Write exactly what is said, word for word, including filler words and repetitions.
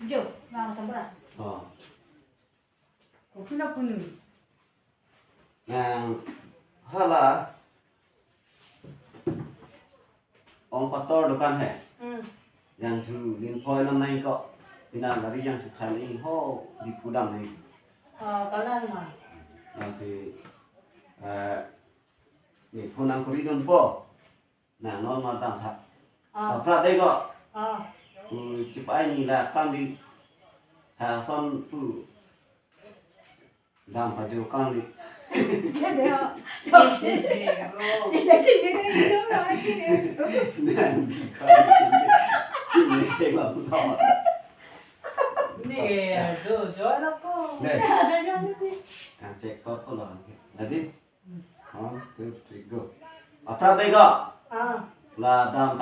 Jo, nang sambra. Oh. Kopi na punu. Nang hala ong pator dukan he. Hmm. Jangthu linpoi non nai ko. Pina gari jangthu khan ing ho di pudam nai. Ah, kalang ma. Nasi, eh, ni phone nang kuri dunpo. Nang non ma dam tha. Ah. Apra dei ko. Ah. Ku chipai ni la kan di. Ha son pu. Dam paju kan di. Dia dia. Dia dia. Dia dia. Nang di kan di. Ini ke bang ko. Ni ke do jo lo ko. Dei. Dia dia ni. Kan check ko ko lo. Jadi. One, two, three, go. Apra dei ko. Ah. La dam kan